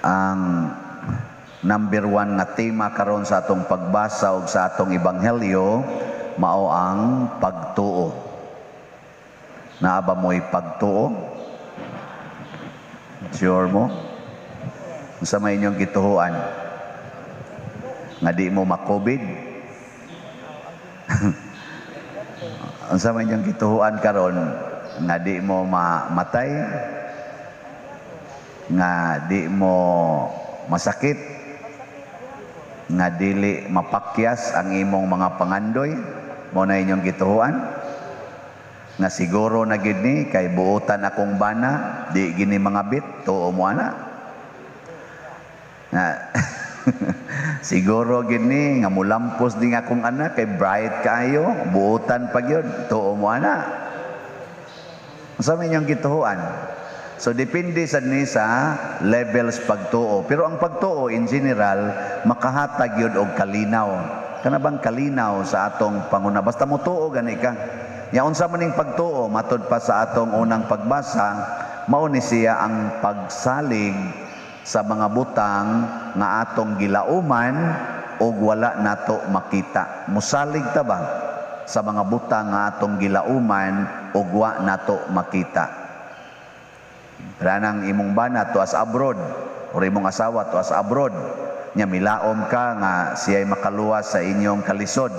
Ang number one nga tema karon sa atong pagbasa og sa atong ebanghelyo mao ang pagtuo. Naa ba mo'y pagtuo? Sure mo? Unsa may inyong gituhuan? Nga di mo ma-COVID? Unsa may inyong gituhuan karon? Nga di mo mamatay? Nga di mo masakit? Nga dili mapakyas ang imong mga pangandoy? Mao na inyong gituhuan? Nga siguro na gid ni kay buotan akong bana, di gini mangabit, tuo mo ana? Nga siguro gid ni nga mulampos din akong anak kay bright kaayo, buotan pa gyud, tuo mo ana? Unsa may inyong gituhuan? So depende sad ni sa levels pagtuo. Pero ang pagtuo in general makahatag gyud og kalinaw. Kana bang kalinaw sa atong panguna? Basta motuo gani ka. Ya unsa man ning pagtuo matud pa sa atong unang pagbasa, mao ni siya ang pagsalig sa mga butang nga atong gilauman ug wala nato makita. Musalig ta ba sa mga butang nga atong gilauman ug wa nato makita? Kanang imong bana tuas abroad or imong asawa tuas abroad, nya milaom ka nga siya'y makaluwas sa inyong kalisod.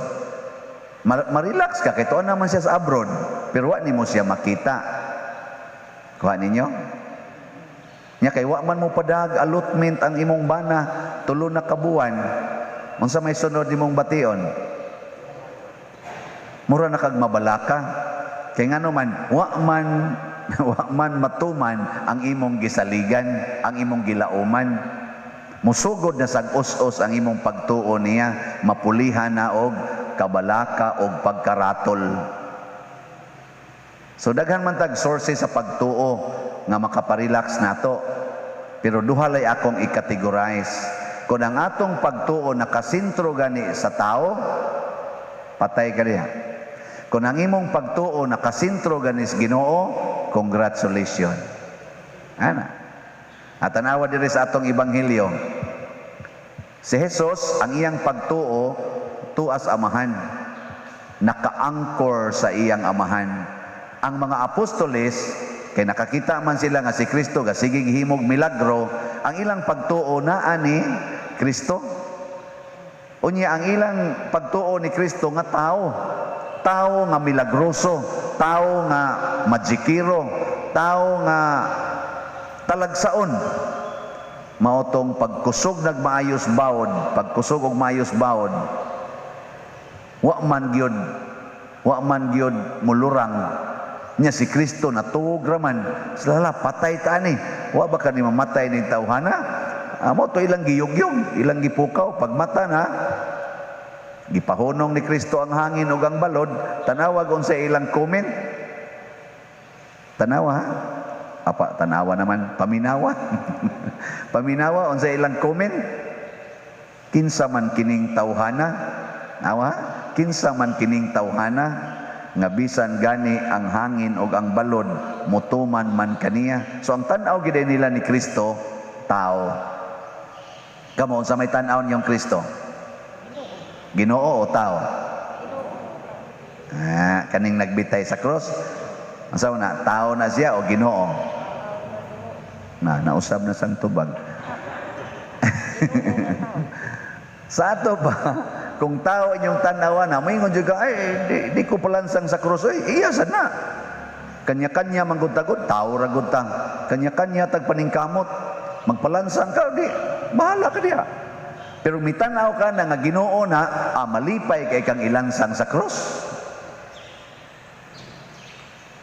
Ma-relax ka kay tuon naman siya sa abroad, pero wa nimo siya makita. Kuha ninyo? Nya kay wa man mo padag allotment ang imong bana 3 na ka buwan. Unsa may sunod nimong bation? Mura na kag mabalaka. Kay ngano man wa man matuman ang imong gisaligan, ang imong gilauman. Musugod na sag us-us ang imong pagtuo niya, mapulihan na og kabalaka og pagkaratol. So daghan man tag sources sa pagtuo nga makaparelax nato. Pero duha lay akong i-categorize. Kung ang atong pagtuo nakasentro gani sa tao, patay ka diha. Kung ang imong pagtuo nakasentro gani sa Ginoo, congratulations. Ana. At tanawa diri sa atong ebanghelyo. Si Jesus, ang iyang pagtuo tuas amahan. Naka-anchor sa iyang amahan. Ang mga apostoles, kay nakakita man sila nga si Kristo gasigig himog milagro, ang ilang pagtuo naa ni Kristo. Unya ang ilang pagtuo ni Kristo nga tao, tao nga milagroso, tao nga majikiro, tao nga talagsaon. Mao tong pagkusog nagmaayos bawod, pagkusog og maayos bawod, wa man gyud mulurang. Nya si Kristo natuog raman, sila patay ta ani. Wa ba kani mamatay ning tawhana? Amo to ilang giyugyog, ilang gipukaw pagmata na gipahunong ni Kristo ang hangin ug ang balod. Tanawag unsa ilang comment. Tanawa ha? Apa tanawa naman, paminawa. Paminawa unsa ilang comment. Kinsa man kining tawhana? Awa, kinsa man kining tawhana nga bisan gani ang hangin ug ang balod mutuman man kaniya? So ang tan-aw gid nila ni Kristo, tao. Kamo, unsa may tan-aw niyong Kristo? Ginoo o tao? Ah, kaning nagbitay sa cross. Unsa na, tao na siya o Ginoo? Na nausab na sang tubag. Sa ato pa, kung tao inyong tanawa na, moingon jud ka, ay, di ko palansang sa krus, ay, iya sad na. Kanya-kanya manggod-tagod, tao ra gud ta. Kanya-kanya tagpaningkamot. Magpalansang ka, di, bahala ka diha. Pero mitanaw ka na nga Ginoo na, malipay kay kang ilansang sa krus.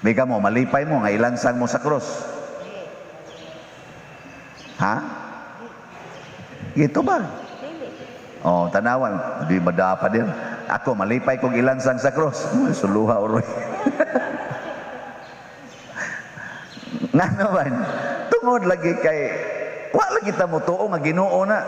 Bika mo, malipay mo nga ilansang mo sa krus. Ha? Gito ba? Oh, tanawan, di madapa din. Ako malipay kog ilansang sa krus. Suluha uroy. Ngano man? Tungod lagi kay wa lagi ta motuo nga Ginoo na.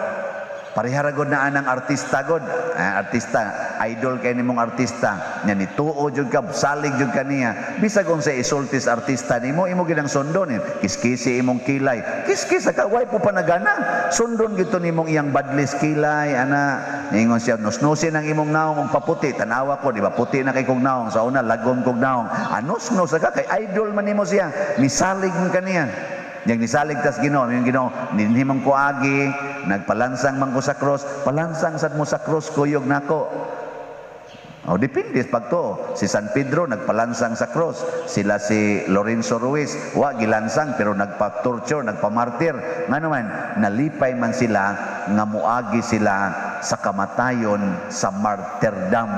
Parehara gud na anang artista gud. Ah, artista. Idol kay nimong artista nya, nituo jud ka, salig jud ka niya. Bisag unsa isulti sa artista nimo, imo ginang sundon. Kiskisi imong kilay, kiskis ka, way po panagana, sundon gito nimong iyang badlis kilay ana. Ningon siya, "Nusnusin ang imong naong og paputi." Tanawa ko, di ba, puti na kay kog naong. Sa una, lagom kog naong. Anus-nus ka kay idol man nimo siya, misalig man kaniya. Yang nisalig tas Ginoo, yung Ginoo, ninhimong ko agi, nagpalansang man ko sa cross, palansang sad mo sa cross, kuyog nako. O, depende sa pagtuo. Si San Pedro nagpalansang sa cross. Sila si Lorenzo Ruiz, wa gilansang pero nagpa-torture, nagpa-martyr. Nga naman, nalipay man sila nga muagi sila sa kamatayon, sa martyrdom,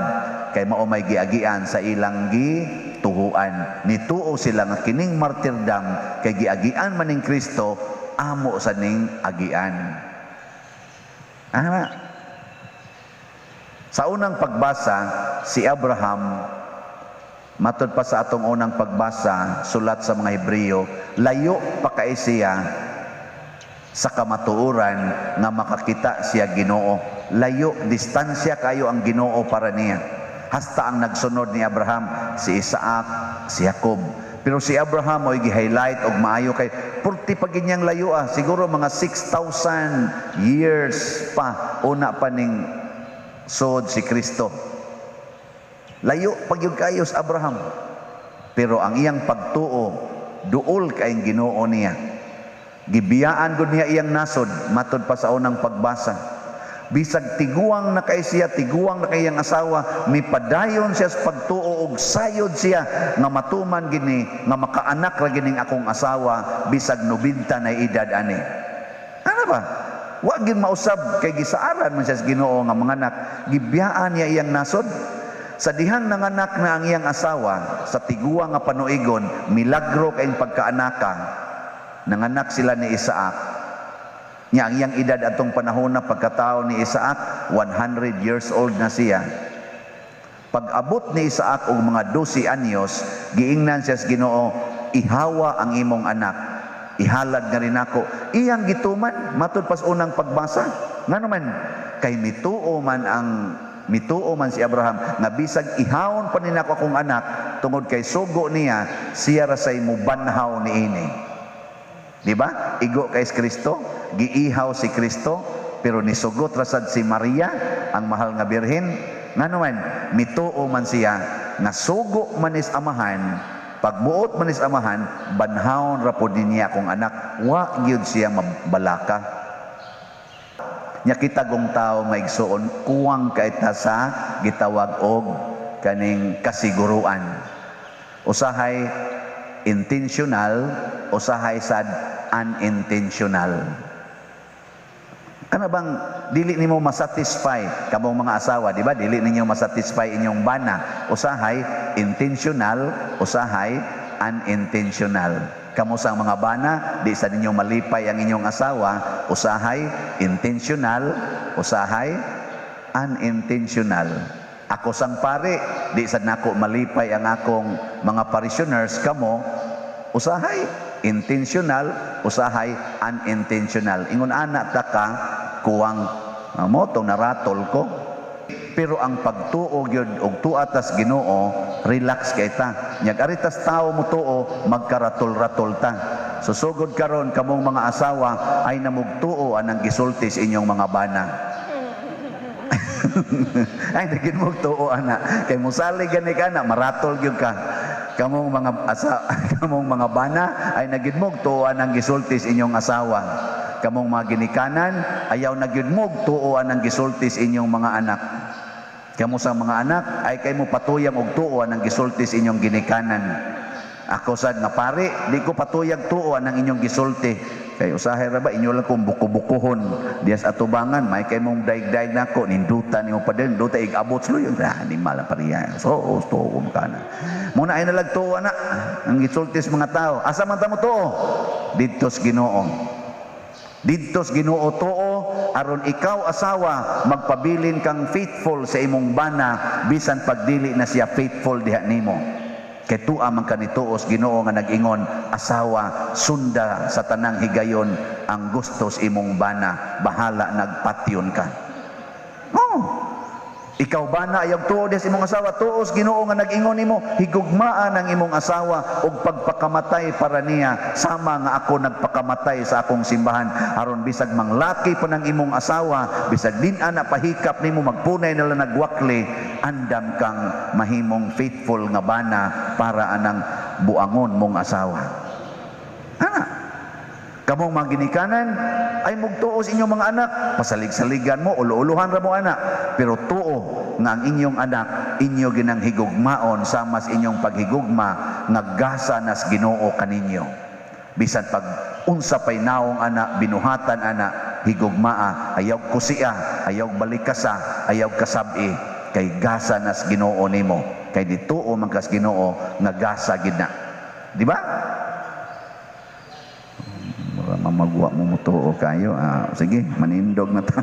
kay mao may giagian sa ilang gituhuan. Nituo sila nga kining martyrdom kay giagian man ning Kristo, amo sa ning agian. Ah, sa unang pagbasa, si Abraham, matod pa sa atong unang pagbasa, sulat sa mga Hebreo, layo pa kay siya sa kamatuoran nga makakita siya Ginoo. Layo, distansya kayo ang Ginoo para niya. Hasta ang nagsunod ni Abraham, si Isaac, si Jacob. Pero si Abraham mo'y gi-highlight og maayo kay purti pa ginyang layo ah, siguro mga 6,000 years pa una pa ning sod si Kristo. Layo pag yung kayo sa Abraham. Pero ang iyang pagtuo, duol kayong Ginoo niya. Gibiyaan gud niya iyang nasod, matod pa sa unang pagbasa. Bisag tiguang na kay siya, tiguang na kay iyang asawa, mipadayon siya sa pagtuo og sayod siya nga matuman gini, nga makaanak ra gining akong asawa bisag 90 na edad ani. Ano ba? Wa gin mausab kay gisaaran man siya sa Ginoo nga manganak. Gibiyaan niya iyang nasod. Sa dihang nanganak na ang iyang asawa sa tiguang nga panuigon, milagro kayong pagkaanaka. Nanganak sila ni Isaac. Nya ang iyang edad atong panahon na pagkatao ni Isaac, 100 years old na siya. Pag-abot ni Isaac og mga 12 anyos, giingnan siya sa Ginoo, "Ihawa ang imong anak. Ihalad nga rin ako." Iyang gituman, matud pas unang pagbasa. Ngano man, kay mituo man si Abraham nga bisag ihawon pa ni nako akong anak, tungod kay sugo niya, siya ra say mubanhaw niini. Di ba? Igo kay Kristo, giihaw si Kristo, pero nisugot ra sad si Maria, ang mahal nga birhen. Ngano man, mituo man siya nga sugo man is amahan, pagbuot man is amahan, banhawon ra pod niya akong anak, wa gyud siya mabalaka. Nya kita gong tao, mga igsuon, kuwang kay ta sa gitawag og kaning kasiguruan. Usahay intentional, usahay sad unintentional. Kana bang dili nimo masatisfy kamong mga asawa, di ba? Dili ninyo masatisfy inyong bana. Usahay intentional, usahay unintentional. Kamo sa mga bana, di sa ninyo malipay ang inyong asawa, usahay intentional, usahay unintentional. Ako sang pare, di sad nako malipay ang akong mga parishioners, kamo, usahay intentional, usahay unintentional. Ingon ana ta ka kuwang mo tong naratol ko. Pero ang pagtuo gyud og tuatas Ginoo, relax kay ta. Nyag aritas tao mo tuo, magkaratol-ratol ta. Susugod karon, kamong mga asawa ay namugtuo anang gisulti sa inyong mga bana. Ay nagin mo tuo ana kay musalig gani ka na maratol gyud ka. Kamong mga bana ay nagid mo tuo anang gisulti sa inyong asawa. Kamong mga ginikanan, ayaw na gyud mo tuo anang gisulti sa inyong mga anak. Kamo sa mga anak ay kay mo patuyang og tuo anang gisulti sa inyong ginikanan. Ako sad nga pare, di ko patuyag tuo ang inyong gisulti. Kay usahay ra ba inyo lang kung buko-bukuhon dias atubangan, may kay mong daig-daig nako, ninduta nimo pa din, duta igabot sluyon. Ah, di mala pariya. So, tuo ka na. Muna ay nalag tuo na ang gisulti sa mga tao. Asa man ta mo tuo? Didto sa Ginoo. Didto sa Ginoo tuo aron ikaw asawa magpabilin kang faithful sa imong bana bisan pagdili na siya faithful diha nimo. Kay tua man kanituos Ginoo nga nag-ingon, "Asawa, sunda sa tanang higayon ang gustos imong bana, bahala nagpatyon ka." Oh. Ikaw ba na ayaw tuo sa imong asawa, tuos Ginoo nga nag-ingon nimo, higugmaan ang imong asawa og pagpakamatay para niya sama nga ako nagpakamatay sa akong simbahan. Aron bisag manglaki pa ng imong asawa, bisag din ana pahikap nimo, magpunay nila nagwakli, andam kang mahimong faithful nga bana para anang buangon mong asawa. Ana, kamong mga ginikanan, ay mugtuos inyong mga anak, pasalig-saligan mo, ulo-uluhan ra mo anak, pero tuo nga ang inyong anak, inyo ginang higugmaon sama sa inyong paghigugma nga gasa nas Ginoo kaninyo. Bisan pag unsa pay naong anak, binuhatan anak, higugmaa, ayaw kusia, ayaw balikasa, ayaw kasabi, kay gasa nas Ginoo nimo. Kay dituo man kas Ginoo nga gasa gid na. Di ba? Mura mamagwa mo mutuo kayo. Ah, sige, manindog na ta.